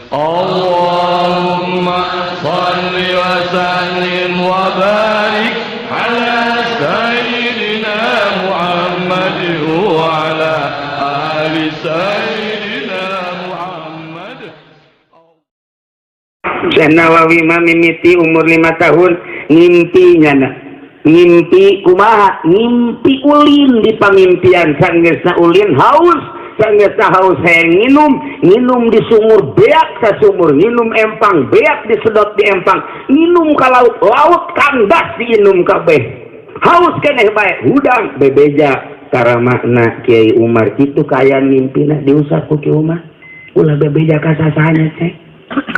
اللهم صل وسلم وبارك على سيدنا محمد وعلى آل سيدنا محمد. Syekh Nawawi mah mimiti umur 5 tahun ngimpi nyana. Ngimpi kumaha? Ngimpi ulin di pamimpian. Sanggeusna ulin haus, sanggeusna haus hayang nginum, nginum di sumur beak sa sumur, nginum empang beak disedot di empang, nginum ka laut, laut kandas diinum kabeh. Haus keneh bae, hudang bebeja karamakna Kiai Umar kitu kaayaan mimpina. Diusap ku Kiai Umar, "Ulah bebeja ka sasahanya teh,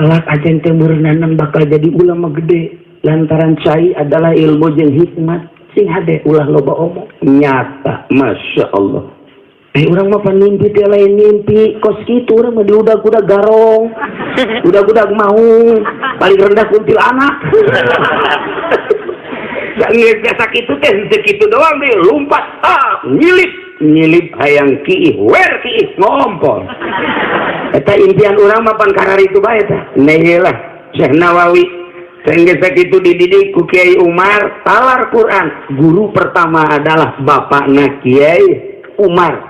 kelak ajen teh meureunana bakal jadi ulama gede lantaran cai adalah ilmu jeung hikmat, sing hade ulah loba omong." Nyata, masya Allah. Urang mah pan mimpi teh lain mimpi kos kitu, urang mah diudag-udag garong, udag-udag maung, paling rendah kuntilanak. Geus biasa kitu teh, henteu kitu doang deh, lompat, ah, nyilip nyilip hayang kiih, wer kiih ngompol. Eta impian urang mah pan kararitu bae tah. Nah, ieu lah Syekh Nawawi. Sehingga sakitu dididik ku Kiai Umar talar Quran. Guru pertama adalah bapakna Kiai Umar.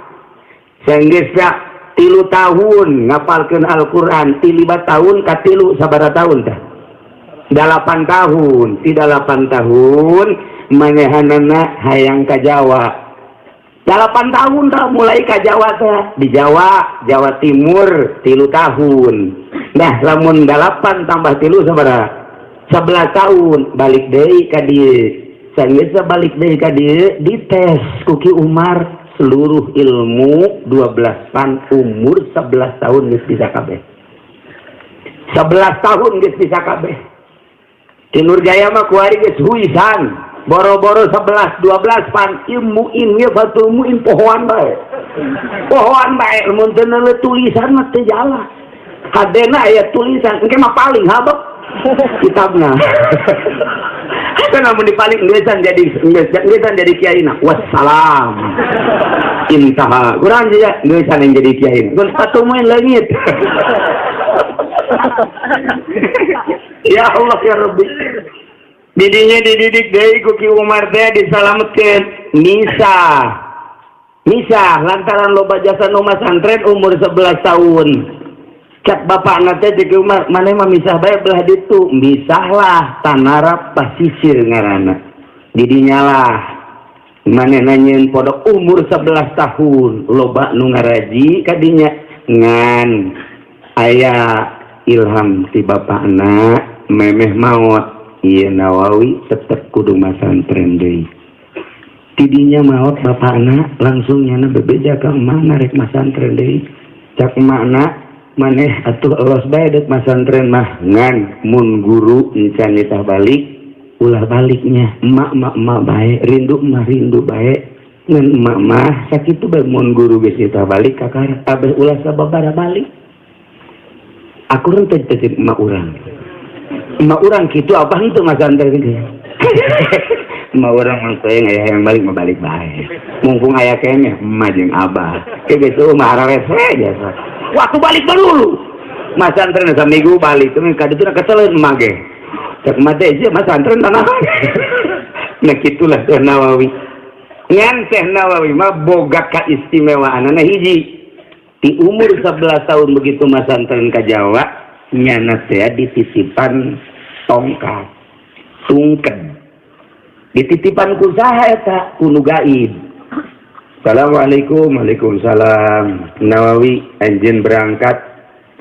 Sehingga 3 tahun ngapalkeun Al-Quran, ti 5 tahun ka 3 sabaraha tahun tah? 8 tahun. Ti 8 tahun manehanana hayang ka Jawa. 8 tahun tah mulai ka Jawa teh. Di Jawa, Jawa Timur 3 tahun. Nah, lamun 8 tambah 3 sabaraha? 11 tahun. Balik deui ka dieu. Sanggeus balik deui ka dieu, dites ku Ki Umar seluruh ilmu 12 pan. Umur 11 tahun geus bisa kabeh. 11 tahun geus bisa kabeh. Di Nurjaya mah kuari geus huisan boro-boro 11 12 pan ilmu ini Fathul Muin pohoan bae, pohoan bae. Mun teu tulisan mah teu jalan. Hadena aya tulisan engke mah paling habek kitabna kan. Namun dipaling ngeusan jadi ngeusan jadi kiai na, wassalam, intaha kurang juga ngeusan yang jadi kiai gun Fathul Muin leungit. Ya Allah ya Rabbi. Didinya dididik deui ku Ki Umar teh, disalametkeun, misah misah lantaran loba jasa nu masantren. Umur 11 tahun cak bapakna teh, cek Ki Umar, "Maneh mah misah bae belah ditu." Misahlah Tanara Pasisir ngaranna. Didinya lah manehna nyieun pondok umur 11 tahun, loba nu ngaraji kadinya. Ngan aya ilham ti bapakna memeh maot, ieu Nawawi tetep kudu masantren deui. Tidinya maot bapakna, langsung nyana bebeja ka emakna rek masantren deui. Cak emakna, "Maneh atuh elos bae deuk masantren mah, ngan mun guru encan nitah balik ulah baliknya. Emak emak emak bae, rindu mah rindu bae, ngan emak mah sakitu bae. Mun guru geus nitah balik kakara abeh ulah sababara balik." Aku renteg teh emak urang, emak urang kitu apa henteu masantren gitu. Emak urang mah teh aya yang balik mah balik bae, mumpung aya keneh emak jeung abah. Ke geus mah hararese jasa waktu balik dulu masantren saminggu balik teh ka ditu kesel emak ge. Cek emak teh, "Ieu masantren tanah." Nah, kitulah Syekh Nawawi. Ngan Syekh Nawawi mah boga kaistimewaanana hiji. Di umur 11 tahun begitu masantren ka Jawa, nyana teh dititipan tongkat tungken. Dititipan ku saha eta? Ku nu gaib. "Assalamualaikum." "Waalaikumsalam. Nawawi, anjeun berangkat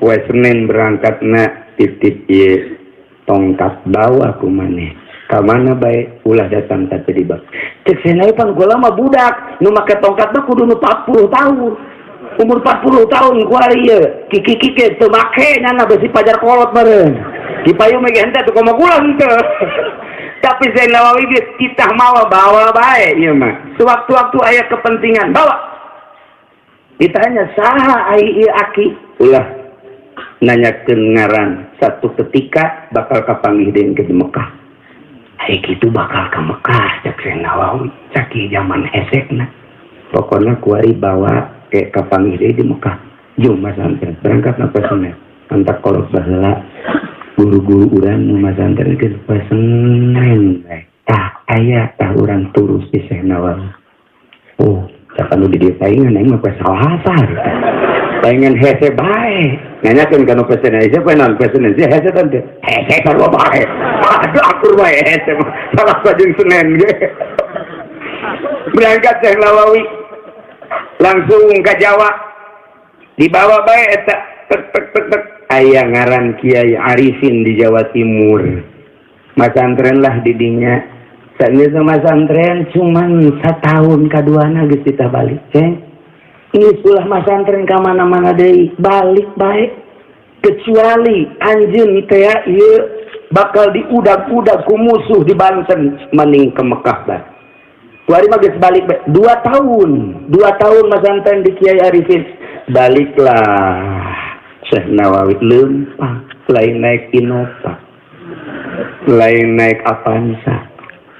poe Senin berangkatna, titip ieu tongkat, bawa ku maneh ka mana bae, ulah datang tapi di bak." Cek Syekh, "Pan kula mah budak, nu make tongkat mah kudu nu 40 tahun." Umur 40 tahun kuari ieu kiki kiki teu make nyana, besi pajar kolot meureun. Di payung mah ge henteu tuh, komo kula henteu. Tapi Syekh Nawawi geus titah mawa, bawa bae ieu mah. Sewaktu-waktu aya kepentingan bawa. Ditanya, "Saha ai ieu aki?" Ulah nanyakeun ngaran, satu ketika bakal kapanggih deui ke Mekah. Ai kitu bakal ka Mekah cek Syekh Nawawi, sakieu zaman hesekna. Pokoknya kuari bawa ke kapanggih deui di Mekah. Jom masantren, berangkat napa Senin. Mantap kolot baheula guru-guru urang nu masantren geus poe Senin we. Tah aya tah urang turus di Syekh Nawawi. Oh, cak anu di dieu paingan aing mah poe Salasa harita. Paingan hese bae. Nanyakeun ka nu poe Senin, hese poe naon poe Senin? Sih hese teh. Hese sarua bae. Aduh akur bae hese mah. Salasa jeung Senin ge. Berangkat Syekh Nawawi langsung ke Jawa, dibawa bae eta tek tek tek tek, aya ngaran Kiai Arifin di Jawa Timur. Masantren lah didinya. Saat masantren cuman setahun kaduana geus ditah balik. Ceng, geus ulah masantren ka mana-mana deui, balik bae, kecuali anjeun teh ieu bakal diudag-udag ku musuh di Banten, mending ke Mekah bae. Kuari mah geus balik bae. 2 tahun, 2 tahun masantren di Kiai Arifin. Baliklah Syekh Nawawi lempang, lain naik Innova, lain naik Avanza.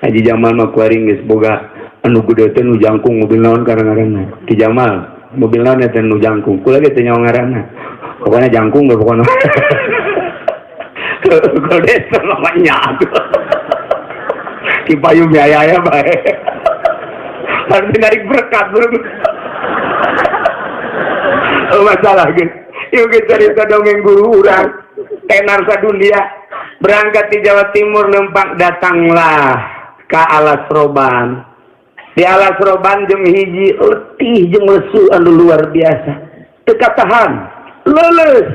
Haji Jamal mah kuari geus boga anu gede teh nu jangkung, mobil naon ngaranna? Ki Jamal, mobil naon eta nu jangkung? Kula ge teu nyaho ngaranna. Pokoknya jangkung ge pokoknya. Kalau desa namanya atuh. Ki payung biaya ya bae. Harus narik berkat bro. Oh, masalah gitu. Yuk kita cerita dongeng guru urang tenar sadunia. Berangkat di Jawa Timur lempang, datanglah ke Alas Roban. Di Alas Roban jam 1 letih jeung lesu anu luar biasa. Teu katahan, leuleus.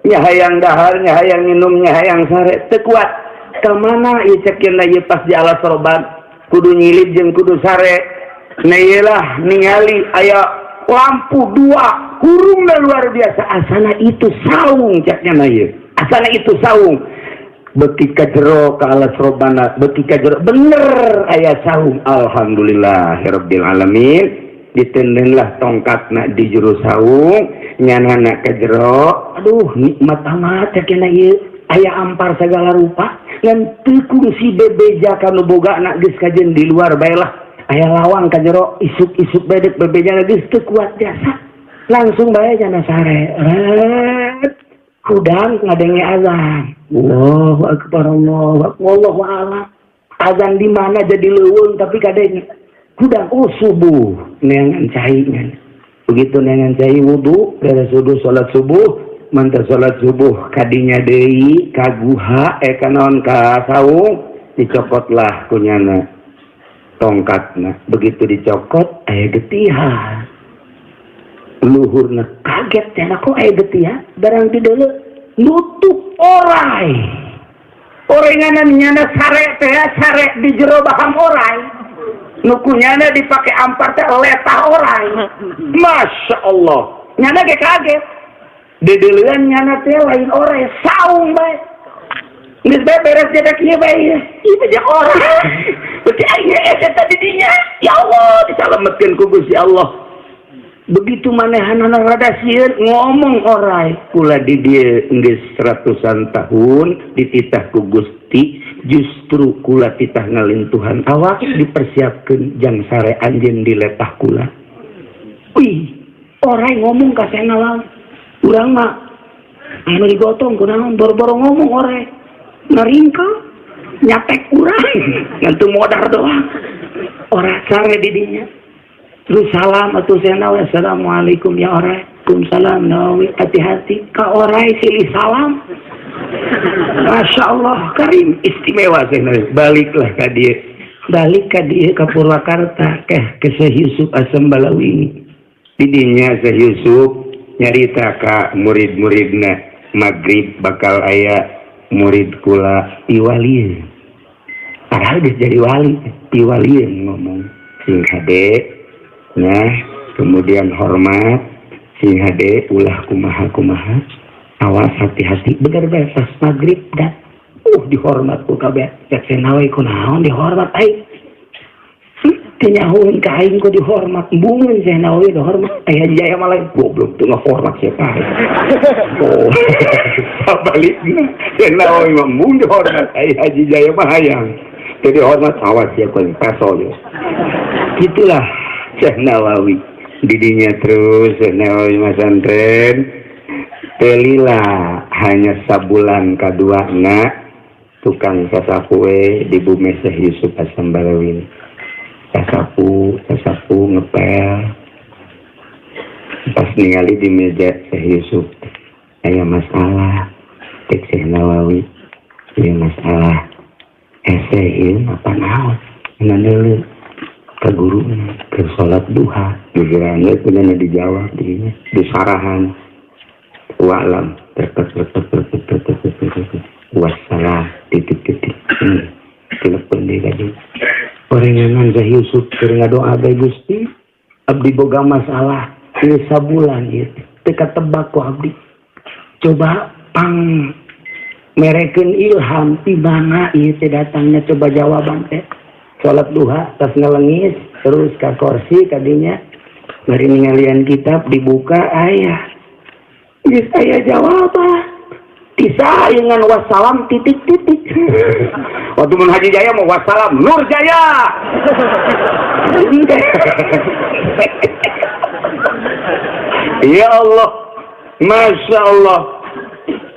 Nya hayang dahar, nya hayang minum, nya hayang sare, teu kuat. Ka mana ieu cek ieu pas di Alas Roban? Kudu nyilid jeung kudu sare. Nah iyalah ningali aya lampu dua hurungna luar biasa, asana itu saung caknya. Na ieu asana itu saung. Beki ka jero ka Alas Robana, beki ka jero bener aya saung. Alhamdulillahirabbil alamin. Ditendenlah tongkatna di jero saung, nyanana ka jero. Aduh, nikmat amat caknya ieu, aya ampar segala rupa, ngan teu kungsi bebeja ka nu bogana, geus kajen di luar bae lah. Aya lawang ka jero, isuk-isuk bedek bebeja, geus teu kuat jasa, langsung bae jana sare. Ret hudang ngadenge azan. Allahu akbar, Allahu akbar, wallahu a'lam azan di mana, jadi leuweung, tapi kadenge hudang, oh subuh. Neangan cai nya. Begitu neangan cai, wudu, beres wudu salat subuh. Mantap salat subuh, kadinya deui ka guha, eh ka naon, ka saung, dicokotlah kunyana tongkatna. Begitu dicokot aya getihan luhurna. Kaget cenah, kok aya getihan barang di deuleu nutup orai orenganan. Nyana sare teh, sare di jero baham orai, nu kunyana dipake ampar teh letah orai. Masya Allah, nyana ge kaget. Dedeleuan nyana teh lain orai, saung bae. Geus bae beres jadi kieu bae ieu mah orai, berarti aya eta tadi dinya. Ya Allah, disalametkeun ku Gusti Allah. Begitu manehanana rada sieun, ngomong orai, "Kula di dieu geus ratusan tahun dititah ku Gusti, justru kula titah ngalintuhan awak dipersiapkeun jang sare anjeun di letah kula." Wih, orai ngomong ka Nawawi. Urang mah anu digotong kunaon, boro-boro ngomong, orai ngaringka nyatek urang ngan teu modar doang. Ora sare di dinya. Terus salam atuh Syekh Nawawi, "Assalamualaikum ya orai." "Waalaikumsalam Nawawi, hati-hati." Ka orai silih salam. Masya Allah, karim istimewa Syekh Nawawi. Baliklah ka dia. Balik ka dia ke Purwakarta ke Syekh Yusuf Asam Balawi ini. Didinya Syekh Yusuf nyarita ka murid-muridna, maghrib bakal aya murid kula piwalieun. Padahal geus jadi wali, piwalieun ngomong. Sing hade. Nah, kemudian hormat, sing hade, ulah kumaha-kumaha, awas hati-hati. Bener bae pas maghrib dah. Dihormat ku kabeh. Cek Nawawi, kunaon dihormat aing? Teu nyahoeun ka aing ku dihormat. Embungeun Syekh Nawawi dihormat. Aya Jaya malah goblok teu ngahormat siapa. Oh, sabalikna Syekh Nawawi mah embung dihormat. Ai Haji Jaya mah hayang. Teu dihormat, awas ya kau peso ya. Itulah Syekh Nawawi. Didinya terus Syekh Nawawi masantren. Teu lila, hanya sabulan kaduana, tukang sasapu we di bumi Syekh Yusuf Hasan Balawi. Sasapu, sasapu, ngepel. Pas ningali di meja Syekh Yusuf aya masalah, cek Syekh Nawawi, ieu masalah hese ieu apa naon? Ngan ke guru ke salat duha gegeran punya dijawab dinya disarahan wa'lam tertek tertek tertek tertek tertek tertek wassalam titik titik. Telepon deui tadi orenganan Syekh Yusuf keur ngadoa bae, "Gusti, abdi boga masalah ieu sabulan ieu teu katebak ku abdi, coba pang merekeun ilham ti mana ieu teh datangnya, coba jawaban teh." Salat duha tas ngelengis terus ka kursi kadinya bari ningalian kitab dibuka, aya geus aya jawaban tisa dengan wassalam titik titik. Waktu mun Haji Jaya mau wassalam Nur Jaya. Ya Allah, Masya Allah,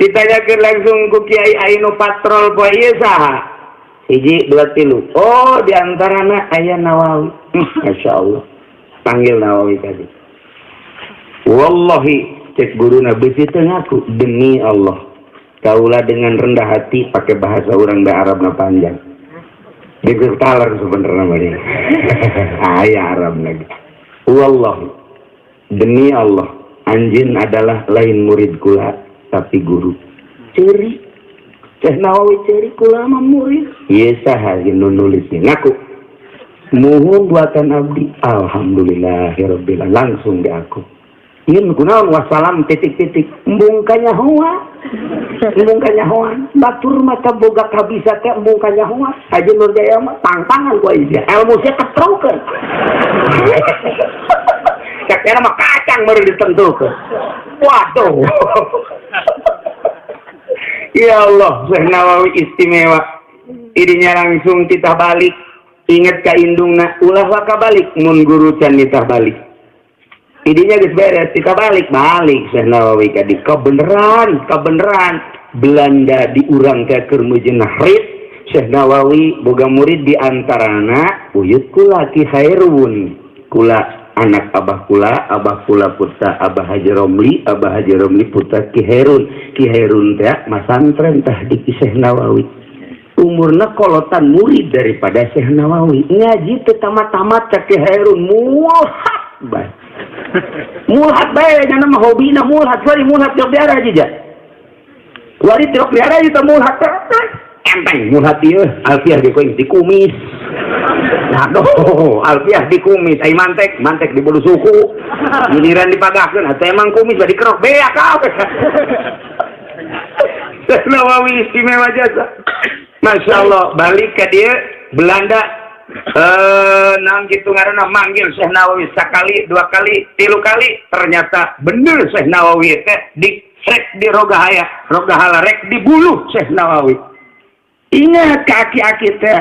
ditanyakan langsung ku Kiai Ainu patrol poe ieu saha, hiji dua tilu, oh diantarana aya Nawawi. Masya Allah, panggil Nawawi tadi. Wallahi, cek guruna, besi teu ngaku, demi Allah kaula dengan rendah hati, pakai bahasa orang da Arab na panjang ditalar sebenarnya mah dia aya Arab lagi. Wallahi, demi Allah, anjeun adalah lain murid kula tapi guru. Ceri Syekh Nawawi, ceri, kula mah murid. Ieu saha nu nulisnya? Ngaku muhun buatan abdi. Alhamdulillahirabbil, langsung diaku. Ieu kunaon wassalam titik titik? Embung kanyahoan, embung kanyahoan. Batur mata boga kabisa teh embung kanyahoan. Haji Nur Jaya mah tangtangan ku aing sia, ilmu sia ketrokeun. Cek era mah kacang baru ditentukeun. Waduh. Ya Allah, Syekh Nawawi istimewa. Idinya langsung titah balik. Ingat ka indungna, ulah waka balik mun guru can nitah balik. Idinya geus beres, titah balik, balik Syekh Nawawi ka di kebeneran, kebeneran Belanda diurang ke keur rit. Syekh Nawawi boga murid di antarana uyut kula Ki Khairun. Kula anak abah kula, abah kula putra Abah Haji Romli, Abah Haji Romli putra Ki Hairun. Ki Hairun teh masantren tah di Syekh Nawawi. Umurna kolotan murid daripada Syekh Nawawi. Ngaji teu tamat-tamat cek Ki Hairun, mulhat bae. Mulhat bae nya mah hobina mulhat, sorry mulhat tiok diara aja ja. Wari tiok diara eta mulhat. Enteng mulhat ieu, alfiah ge koing dikumis. Aduh, alfiah dikumis, ai mantek, mantek di bulu suku. Giliran dipagahkeun, atuh emang kumis bari dikerok beak kabeh. Syekh Nawawi istimewa jasa. Masya Allah, balik ke dia Belanda nang gitu ngaranna manggil Syekh Nawawi sekali, dua kali, tilu kali, ternyata bener Syekh Nawawi teh di rek di rogahaya, rogahala rek dibuluh Syekh Nawawi. Ingat kaki-aki teh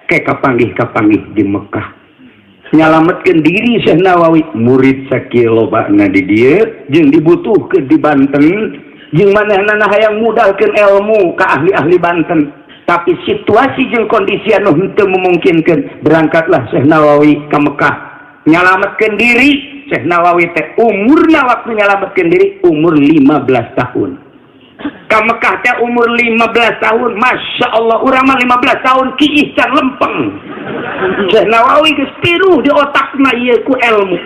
kayak kapanggih-kapanggih di Mekah. Nyalametkeun diri Syekh Nawawi, murid sakieu lobana di dieu jeung dibutuhkeun di Banten, jeung manehna hayang mudalkeun ilmu ka ahli-ahli Banten. Tapi situasi jeung kondisi anu henteu memungkinkan, berangkatlah Syekh Nawawi ke Mekah. Nyalametkeun diri Syekh Nawawi teh umurna waktu nyalametkeun diri umur 15 tahun. Ka Mekah teh umur 15 tahun, Masya Allah, urang mah 15 tahun kiih can lempeng. Syekh Nawawi geus pinuh di otakna ieu ku ilmu.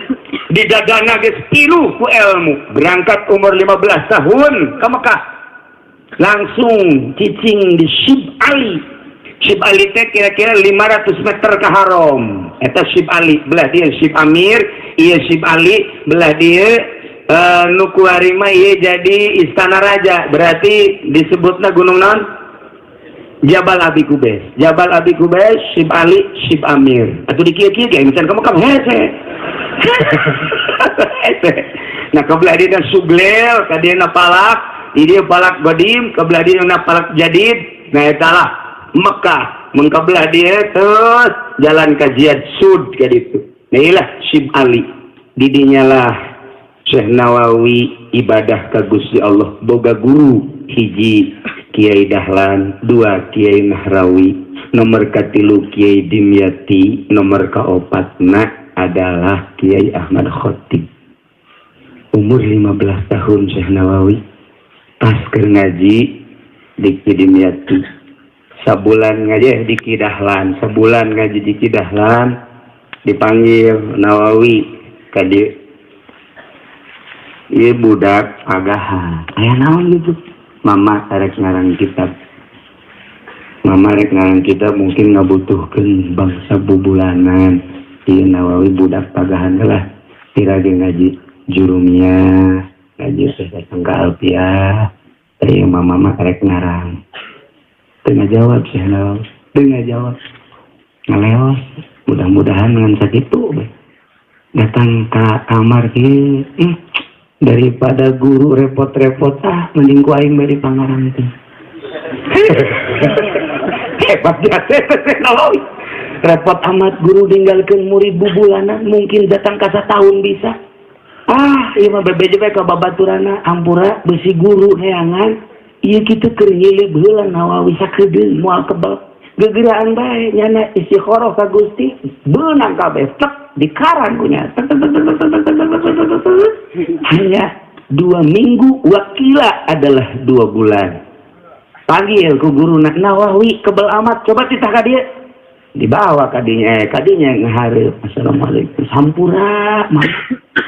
Di dadana geus pinuh ku ilmu. Berangkat umur 15 tahun ke Mekah. Langsung cicing di Syib Ali. Syib Ali teh kira-kira 500 meter ke Haram. Eta Syib Ali, belah dia Syib Amir, ieu Syib Ali, belah dia nu kuari mah ieu jadi istana raja. Berarti disebutna gunung naon? Jabal Abi Kubes. Jabal Abi Kubes, Syib Ali, Syib Amir. Atuh di kieu-kieu ge misalkan kamu kamu hese. Hese. Nah, kebelah dia Suglel, ka dia palak, di dia palak Godim, kebelah dia na palak Jadid. Nah, eta lah Mekah. Mengkebelah dia terus jalan ke Jihad Sud ka ditu. Nah, ilah Syib Ali. Didinya lah Syekh Nawawi ibadah ka Gusti Allah boga guru hiji Kiai Dahlan, dua Kiai Nahrawi, nomor katilu Kiai Dimyati, nomor kaopatna adalah Kiai Ahmad Khatib. Umur 15 tahun Syekh Nawawi pas keur ngaji di Ki Dimyati. Sabulan ngaji di Ki Dahlan, sabulan ngaji di Ki Dahlan, dipanggil Nawawi ka dieu. Ieu budak pagahan. Aya naon gitu? Mama rek ngarang kitab. Mama rek ngarang kitab mungkin ngabutuhkeun bangsa bubulanan. Ieu Nawawi budak pagahan lah. Tira ge ngaji jurumiyah, ngaji teh datang ka Alfiah. Teh mama mah rek ngarang. Teu ngajawab Syekh Nawawi. Teu ngajawab. Ngaleos. Mudah-mudahan ngan sakitu we. Datang ke kamar kieu, daripada guru repot-repot, ah mending ku aing bari pangarang teh. Hebat jasa Syekh Nawawi. Repot amat guru ninggalkeun murid bubulanan, mungkin datang ka satahun bisa. Ah, ieu mah bebeje bae ka babaturana, ampura besi guru neangan. Ieu kitu keur nyilib heula Nawawi sakedeung moal kebal. Gegeraan bae nyana istikharah ka Gusti, beunang kabeh tek dikarang ku nya. Tek, tek, tek, tek, tek, tek, tek, tek, tek, tek, tek. Hanya 2 minggu, wakila adalah 2 bulan. Panggil ku guru Nawawi, kebel amat, coba titah ka dieu. Dibawa kadinya, eh, kadinya ngahareup. Assalamualaikum. Hampura, mah.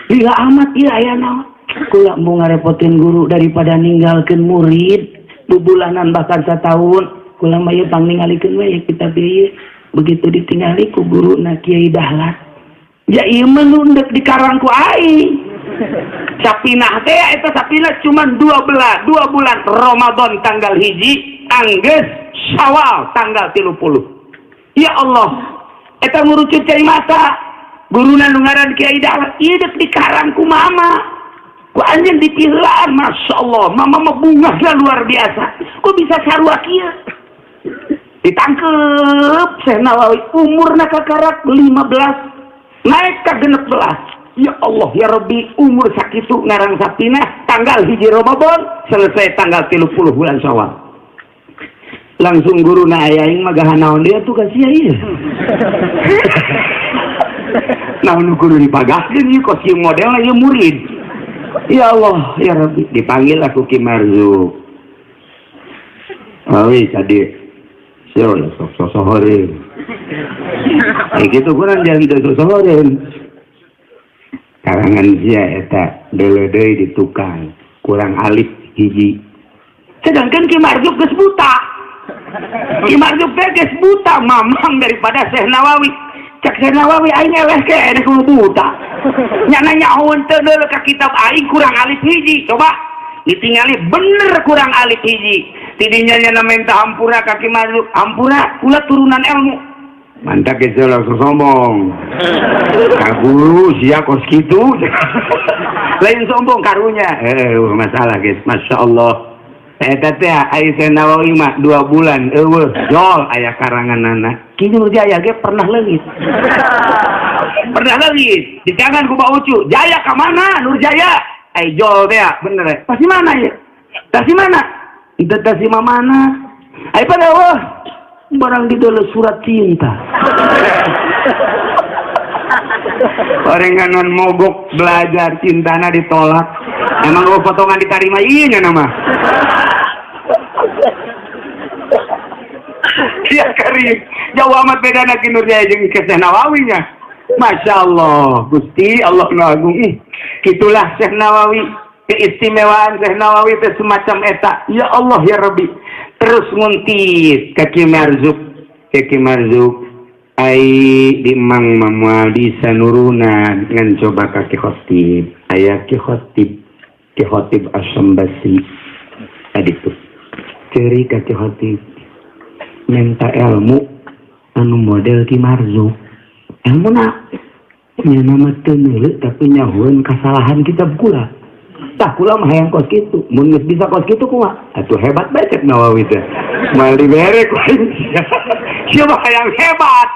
Lila amat ieu aya naon. Kula mau ngarepotin guru daripada ninggalkeun murid bubulanan bahkan setahun. Kula mah ieu pang ningalikeun we kitab ieu. Begitu ditingali ku guru na Kiai Dahlan. Ya ieu mah nu endek dikarang ku aing. Sapinah teh eta sapinah cuma 2 bulan Ramadan tanggal 1 anggeus Syawal tanggal 30. Ya Allah, eta ngurucut cai mata. Guruna nu ngaran Kiai Dahlan, ieu dek dikarang ku mama. Ku anjeun dipiheulaan, Masya Allah, mama mah bungahna luar biasa. Kok bisa sarua kieu? Ditangkep Syekh Nawawi umurna kakarak 15 naik ka 16. Ya Allah ya Rabbi, umur sakitu ngarang sapinah tanggal 1 Ramadan selesai tanggal 30 bulan Syawal. Langsung guru na aing mah gahan naon dia tuh kasih ieu. Naon nu kudu dipagahkeun ieu kos ieu modelna ieu murid. Ya Allah ya Rabbi, dipanggil aku Ki Marzuk. Awi tadi sia lah sok sosohoreun. Eh gitu kurang jangan teu sosohoreun. Karangan sia eta deuleu deui di tukang kurang alif hiji. Sedangkan Ki Marzuk geus buta. Ki Marzuk teh geus buta mamang daripada Syekh Nawawi. Cek Syekh Nawawi aing eleh keneh kudu buta. Nyana nyahoeun teu deuleu ka kitab aing kurang alif hiji. Coba ditingali bener kurang alif hiji. Tidinya nyana minta hampura ka Ki Marzuk, hampura kula turunan ilmu. Mantap geus langsung sombong. Ka guru sia kos kitu. Lain sombong karunya. Eh masalah guys, Masya Allah. Eta teh ai Syekh Nawawi mah 2 bulan eueuh jol aya karanganana. Ki Nurjaya ge pernah leungit. Pernah leungit. Di tangan ku Pak Ucu. Jaya ka mana Nurjaya? Ai jol teh bener. Pasti mana ya? Tasi mana? Itu tasi mana? Ai pada wah barang di dalam surat cinta. Orenganan mogok belajar cintana ditolak. Emang lu potongan diterima iya nya nama. Ya karim, jauh amat beda nak Nurjaya jeung ke Syekh Nawawi nya. Masya Allah, Gusti Allah nu agung. Ih, gitulah Syekh Nawawi. Keistimewaan Syekh Nawawi itu semacam eta. Ya Allah ya Rabbi. Terus nguntit ka Ki Marzuk, ka Ki Marzuk. Ai di Mang moal bisa nurunan ngan coba ka Ki Khotib. Aya Ki Khotib, Ki Khotib Asam Basri. Tadi tuh. Ceri ka Ki Khotib. Minta ilmu anu model Ki Marzuk. Ilmu na nya nama teu neuleu tapi nyahoeun kasalahan kitab kula. Tah kula mah hayang kos kitu. Mun geus bisa kos kitu kumaha? Atuh hebat bae cek Nawawi teh. Moal dibere ku aing. Sia mah hayang hebat.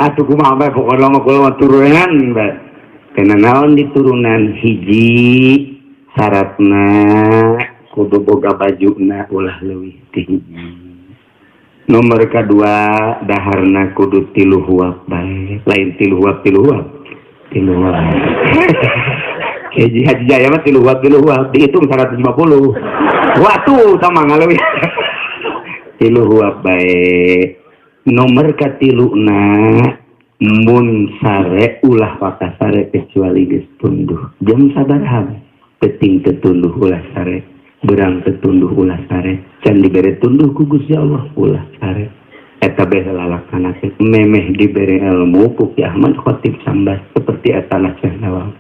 Atuh kumaha bae pokona mah kula mah turunan bae. Karena naon diturunan? Hiji syaratna kudu boga bajuna ulah leuwih ti hiji. Nomor kedua, daharna kudu 3 huap bae, lain 3 huap 3 huap 3 huap. Haji Haji Jaya mah 3 huap 3 huap dihitung 150 waktu sama ngaleuwih 3 huap bae. Nomor katiluna, mun sare ulah waka sare kecuali geus tunduh. Jam sabaraha penting tetunduh ulah sare, berang tetunduh ulah sare, can dibere tunduh ku Gusti Allah ulah sare. Eta bae lalaksanakeun memeh dibere ilmu ku Ki Ahmad Khatib Sambas seperti eta lah Syekh Nawawi.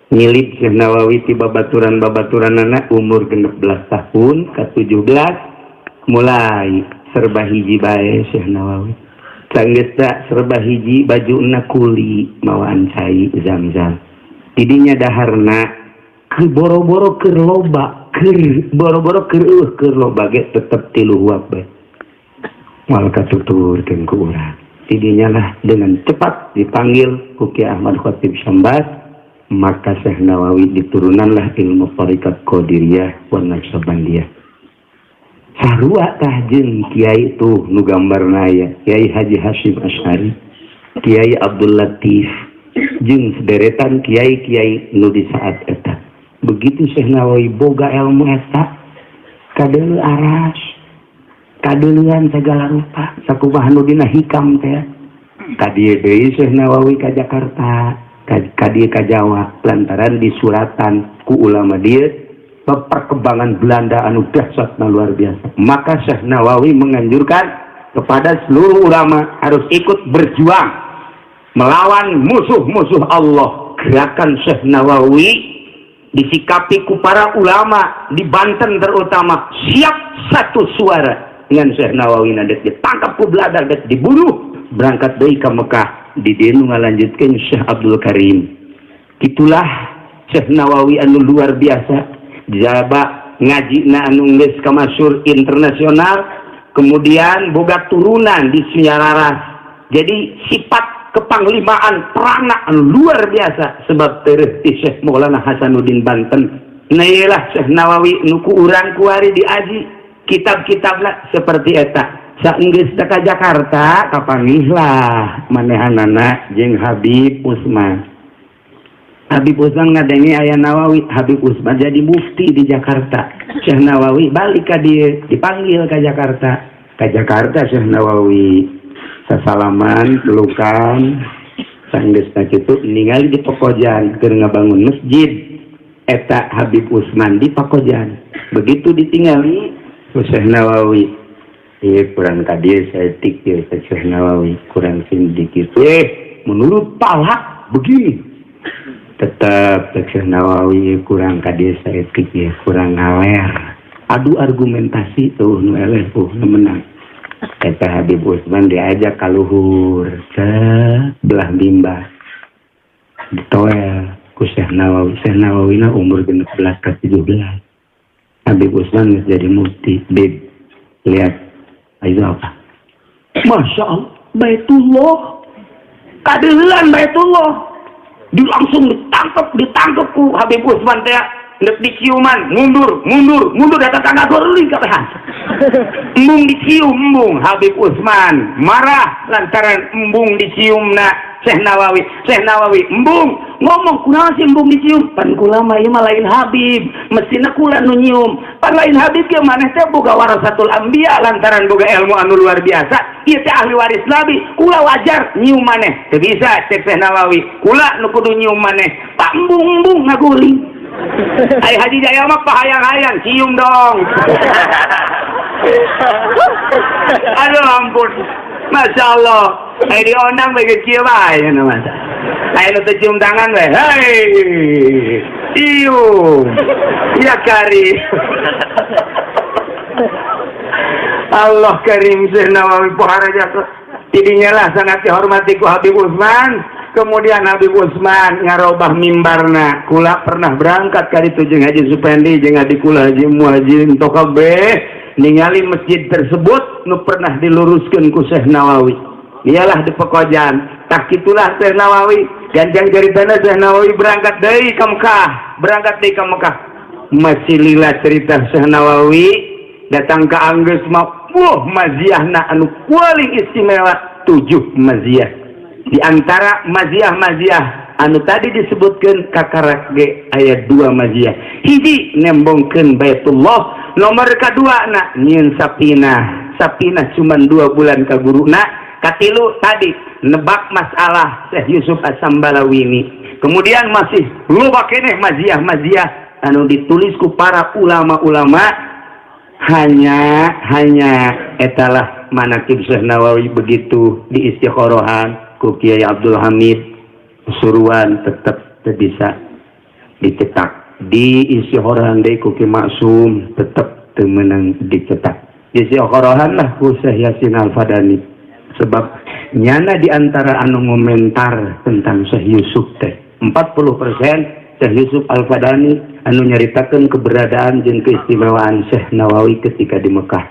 Ngilip Syekh Nawawi ti babaturan-babaturanana umur 16 tahun ke 17 mulai serba hiji bae Syekh Nawawi. Sanggeus serba hiji bajuna kuli mawaan cai zam-zam. Tidinya daharna ke boro-boro keur loba, keur boro-boro keur eueuh keur loba ge tetep 3 huap bae. Moal katuturkeun ku urang. Tidinya lah dengan cepat dipanggil ku Ki Ahmad Khatib Sambas, maka Syekh Nawawi diturunanlah ilmu tarikat Qadiriyah wa Naqsyabandiyah. Sarua tah jeung kiai tuh nu gambarna aya Kiai Haji Hasyim Asy'ari, Kiai Abdul Latif, jeung sederetan kiai-kiai nu di saat eta. Begitu Syekh Nawawi boga ilmu eta, kadeuleu aras, kadeuleuan segala rupa, sakumaha nu dina hikam teh. Ka dieu deui Syekh Nawawi ka Jakarta, ka dieu ka Jawa, lantaran disuratan ku ulama dieu perkembangan Belanda anu dahsyatna luar biasa. Maka Syekh Nawawi menganjurkan kepada seluruh ulama harus ikut berjuang melawan musuh-musuh Allah. Gerakan Syekh Nawawi disikapi ku para ulama di Banten terutama siap satu suara dengan Syekh Nawawi. Nadek ditangkap ku Belanda, dek dibunuh, berangkat deui ka Mekah, di dieu nu ngalanjutkeun Syekh Abdul Karim. Itulah Syekh Nawawi anu luar biasa. Jaba ngaji na anu geus kamasyhur internasional, kemudian boga turunan di Sunyararas. Jadi sifat kepanglimaan perangna anu luar biasa sebab tereuh ti Syekh Maulana Hasanuddin Banten. Nah iyalah Syekh Nawawi nu ku urang kuari diaji kitab-kitabna seperti eta. Saenggeus ka Jakarta kapanggih lah manehanana jeung Habib Usman. Habib Usman ngadenge aya Nawawi, Habib Usman jadi mufti di Jakarta. Syekh Nawawi balik ka dieu, dipanggil ka Jakarta. Ka Jakarta Syekh Nawawi sasalaman, pelukan, sanggeus kitu ningali di Pekojan keur ngabangun masjid. Eta Habib Usman di Pakojan. Begitu ditinggali ku Syekh Nawawi, ieu kurang ka dieu saeutik ieu Syekh Nawawi, kurang sedikit. Menurut palak begini. Tetap Syekh Nawawi kurang ka dieu saeutik ieu, kurang ngaler. Adu argumentasi tuh nu eleh tuh nu menang. Eta Habib Usman diajak ka luhur ke belah mimbar. Ditoel ku Syekh Nawawi. Syekh Nawawi na umur 16 ke 17. Habib Usman geus jadi mufti. Bib, lihat itu apa? Masya Allah, Baitullah. Kadeulean Baitullah. Di langsung ditangkap ku Habib Usman teh. Nek diciuman, mundur, mundur, mundur, datang tangga guling kabehan. Embung dicium, embung Habib Usman marah lantaran embung diciumna Syekh Nawawi. Syekh Nawawi embung ngomong, kunaon sih embung dicium? Pan kula mah ieu mah lain Habib, mestina kula nu nyium. Pan lain Habib ge maneh teh boga warasatul anbiya lantaran boga ilmu anu luar biasa. Ieu teh ahli waris Nabi, kula wajar nyium maneh. Teu bisa cek Syekh Nawawi, kula nu kudu nyium maneh. Pak embung-embung ngaguling. Ai Haji Jaya mah pahayang-hayang cium dong. Aduh ampun. Masya Allah. Ai diondang bae kieu bae nya masa. Ai nu teu cium tangan we. Hei. Cium. Ya karim. Allah karim Syekh Nawawi pohara jasa. Tidinya lah sangat dihormati ku Habib Usman. Kemudian Habib Usman ngarobah mimbarna. Kula pernah berangkat ka ditu jeung Haji Supendi jeung adik kula Haji Muhajir kabeh ningali masjid tersebut nu pernah diluruskeun ku Syekh Nawawi. Iyalah di Pekojan. Tah kitulah Syekh Nawawi. Ganjang ceritana Syekh Nawawi berangkat deui ka Mekah, berangkat deui ka Mekah. Masih lila cerita Syekh Nawawi datang ke anggeus mah, wah, maziahna anu paling istimewa tujuh maziah. Di antara maziah-maziah anu tadi disebutkan, kakarak ge aya dua maziah. Hiji, nembongkeun Baitullah. Nomor kedua na nyieun sapinah, sapinah cuman 2 bulan ka guruna. Katilu tadi nebak masalah Syekh Yusuf As-Sambalawini. Kemudian masih loba keneh maziah-maziah anu ditulis ku para ulama-ulama. Hanya hanya etalah manakib Syekh Nawawi begitu di istikhorohan ku Kiai Abdul Hamid Suruan tetap bisa dicetak. Di istikhorohan deui ku Ki Maksum tetap teu meunang dicetak. Istikhorohan lah ku Syekh Yasin Al-Fadani, sebab nyana di antara anu ngomentar tentang Syekh Yusuf teh 40% Syekh Yusuf Al-Fadani anu nyaritakan keberadaan jeung keistimewaan Syekh Nawawi ketika di Mekah.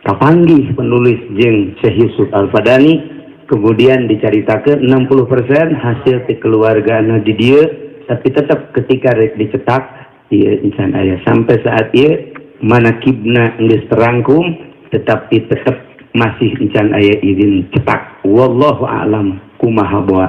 Kapanggih penulis jeung Syekh Yusuf Al-Fadani, kemudian diceritakan 60% hasil kekeluargaan di dia, tapi tetap ketika rek dicetak ieu insan aya sampai saat ieu manakibna geus terangkum, tetapi tetap masih encan aya izin cetak. Wallahu a'lam kumaha boa.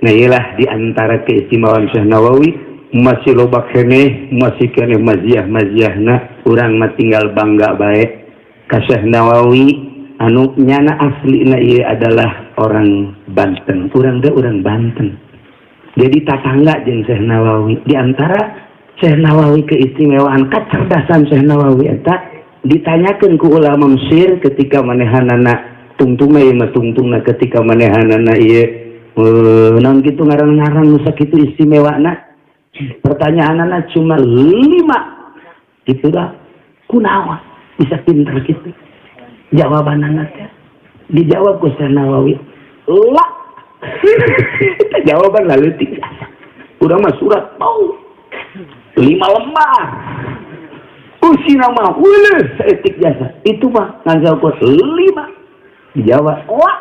Nah, iyalah di antara keistimewaan Syekh Nawawi. Masih loba keneh, masih keneh maziah maziahna. Urang mah tinggal bangga bae ka Syekh Nawawi anu nyana aslina ieu adalah orang Banten. Urang teh urang Banten, jadi tatangga jeung Syekh Nawawi. Di antara Syekh Nawawi, keistimewaan kecerdasan Syekh Nawawi eta ditanyakan ku ulama Mesir ketika manehanana tungtungna ieu mah tungtungna ketika manehanana ieu naon kitu ngaran-ngaran nu sakitu istimewana, pertanyaanana cuma lima gitu dah: kunaon bisa pinter gitu? Jawabanana teh dijawab ku Syekh Nawawi lah, jawaban lalu tiga. Udah mah surat mau lima lembar usina mah uleuh saeutik jasa itu mah ngan saukur lima. Dijawab wah,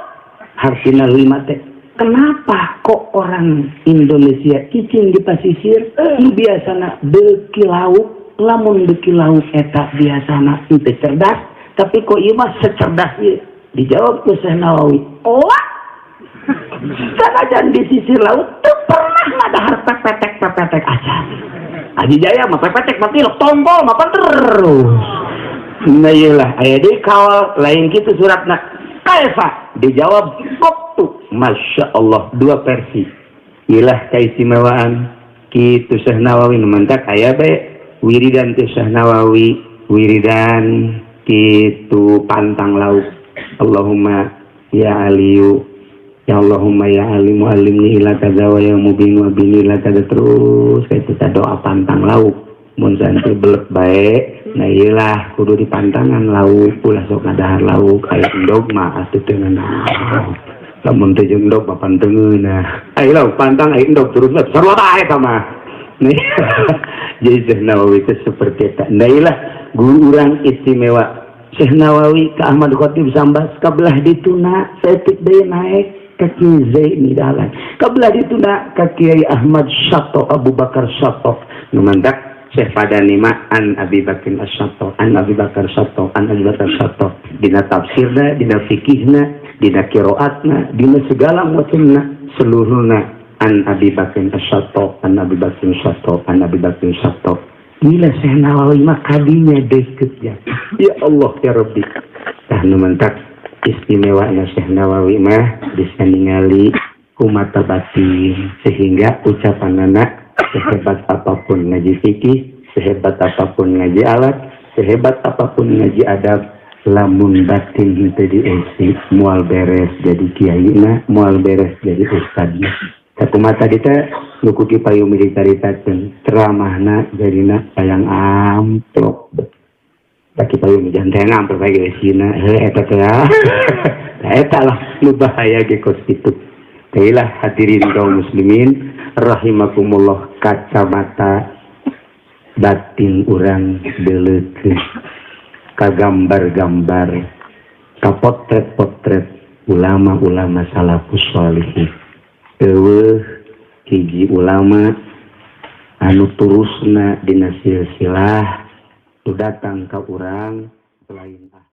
hartina lima teh, kenapa kok orang Indonesia cicing di pasisir nu biasana beuki lauk, lamun beuki lauk eta biasana teu cerdas, tapi kok ieu mah secerdas ieu? Dijawab ku Syekh Nawawi, wah, sanajan di sisi laut teu pernah ngadahar pepetek pepetek acan. Aji Jaya mah pepetek mah tilok, tongkol mah terus. Nah, iyalah aya deui kawal lain kitu suratna, kaifa? Dijawab waktu. Masya Allah, dua versi. Ilah keistimewaan kitu Syekh Nawawi. Nu mantak aya bae wiridan teh Syekh Nawawi, wiridan kitu pantang lauk. Allahumma ya Aliyu, ya Allahumma ya Alimu alimni ila kaza wa ya mubin wa bini ila kaza, terus kayak kita doa pantang lauk. Mun santri belet bae, nah iyalah kudu dipantangan lauk, ulah sok ngadahar lauk. Aya endog mah atuh teu ngeunah, lamun teu jeung endog mah pan teu ngeunah. Aya lauk pantang, aya endog terus mah sarua bae eta mah. Nih, jadi Syekh Nawawi itu seperti eta. Nah, iyalah guru urang istimewa Syekh Nawawi ke Ahmad Khatib Sambas, kabelah dituna saeutik deui naik ka Kiai Zaini Dahlan, kabelah dituna ka Kiai Ahmad Syato, Abu Bakar Syato. Nu mantak Syekh Fadani mah an Abi Bakar Asy-Syato, an Abi Bakar Syato, an Abi Bakar Syato, dina tafsirna, dina fikihna, dina qiraatna, dina segala macamna, seluruhna an Abi Bakar Asy-Syato, an Abi Bakar Syato, an Abi Bakar Syato. Gila, Syekh Nawawi mah kadinya deket ya. Ya Allah ya Rabbi. Tah, nu mantak istimewa Syekh Nawawi mah bisa ningali ku mata batin, sehingga ucapan anak sehebat apapun ngaji fikih, sehebat apapun ngaji alat, sehebat apapun ngaji adab, lamun batin henteu dieusi moal beres jadi kiai na, moal beres jadi ustadna. Sakumaha tadi teh nu ku Ki Payumi dicaritakeun ceramahna jadina hayang amplop. Tak Ki Payumi jangan teh amplop bae geusina heuh eta teh. Nah, eta lah nu bahaya ge kos kitu. Teulah, hadirin kaum muslimin rahimakumullah, kacamata batin urang deuleukeun ka gambar-gambar, ka potret-potret ulama-ulama salafus sholihin. Eueuh. Hiji ulama anu terusna dina silsilah nu datang ka urang selain